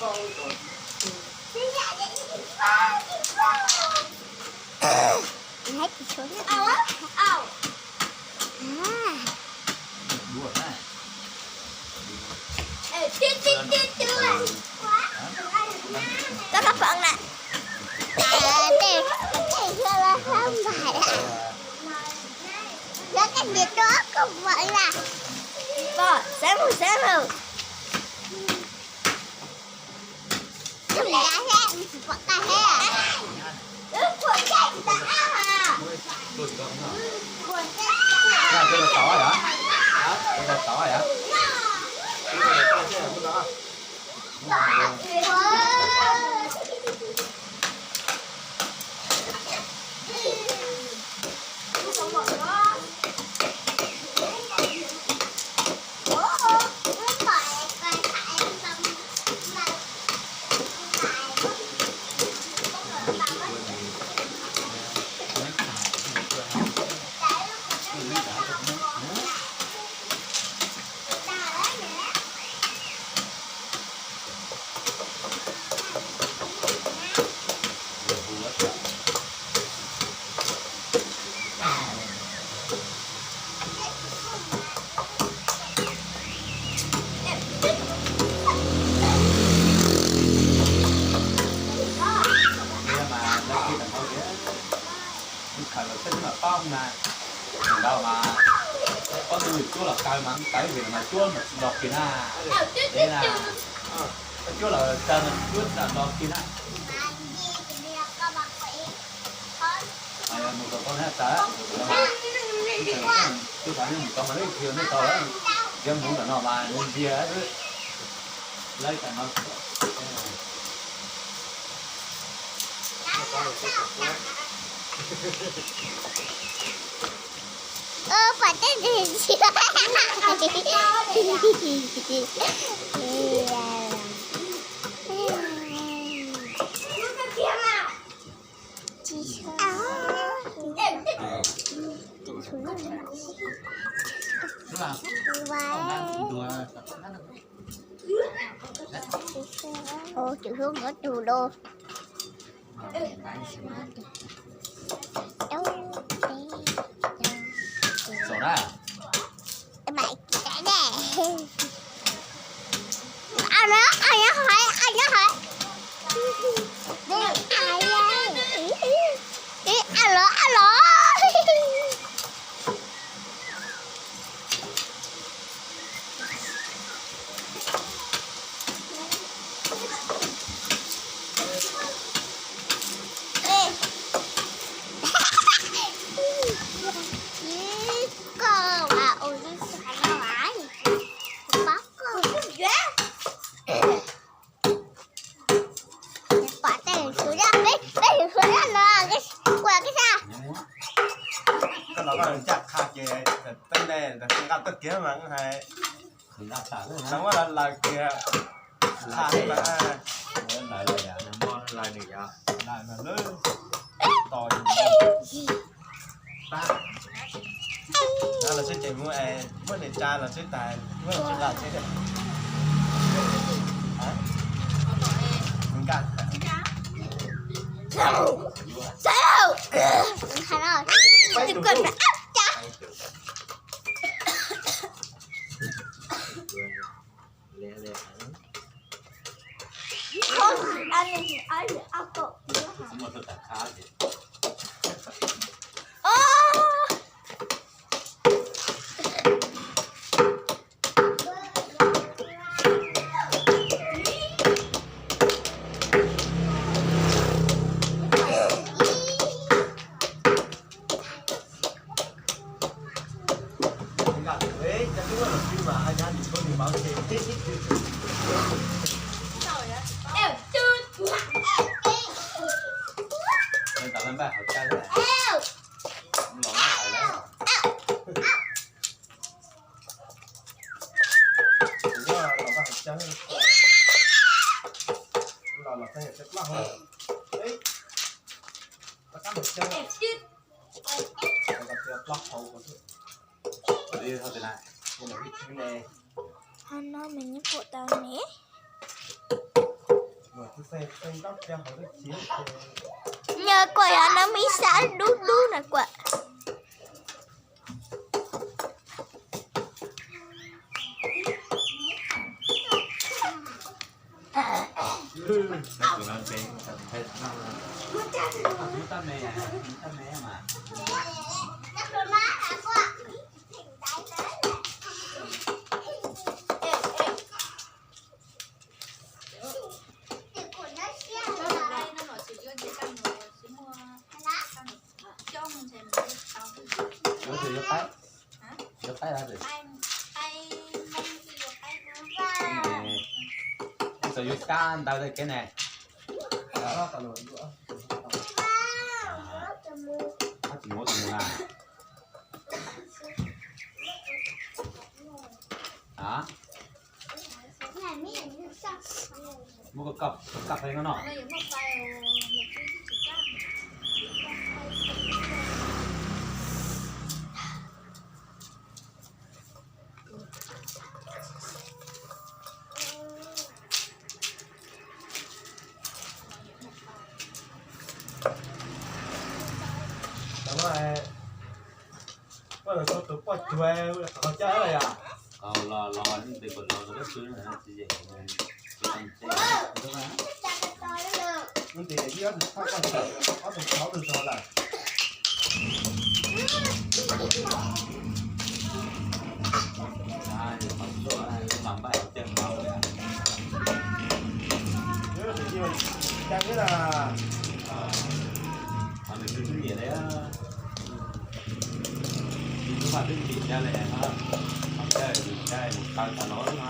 Koj koj pom na. Tej, tej yog los hab npam na. Yog koj ntiag tuaj koj pom na. Pom, xeeb mus xeeb mus. Khaws los teb xwb mas paub na, ntawd mas ob tug cuab los kaw mas kaw vim mas cuab mas tsis nto kiag na. Deb na, cuab los kaw mas cuab tsis nto kiag na. Mus tom koj na tas, mus tau mas lej kiag nej tau lawm, yog mus tom no mas nws ntiag xwb. Lawv tam no. Pom tej ntsis. Ua, tswm hlub nkawd tug los. Pom tej ntsis, peb ntsis no, ua koj txaj. Koj los koj caj qha ces peb ntej nqa tuaj kiag mas hais. Xav muab lawv kiag, qha mas. Lawv nws yog, lawv nws yog, lawv nws yog. Lawv sib ces muab, muab nws tsa los sib tas, muab nws tsa los sib. Nqa. Qhov no mas nyob puas tau ne. Nyob kuam yog no me sab dub dub na kuam. Yuav qaib, yuav qaib, txawm yuav kab ntawd kev ne. Tsis muab tus mus na. Muab koj kab qe no no. Poj tus poj cuag qhov coj yom. Los los ntawm kuv los tus lub xwb na, tsis yem. Ntawm ib ob tus thaj koj tawm, ob tus thaj tus zog lawm. Mas npaj caag tau li. Caag li na. Nws twb nyiam li. Nws twb mas twb ntim caag li. Mas caag, caag mus taw tas los lub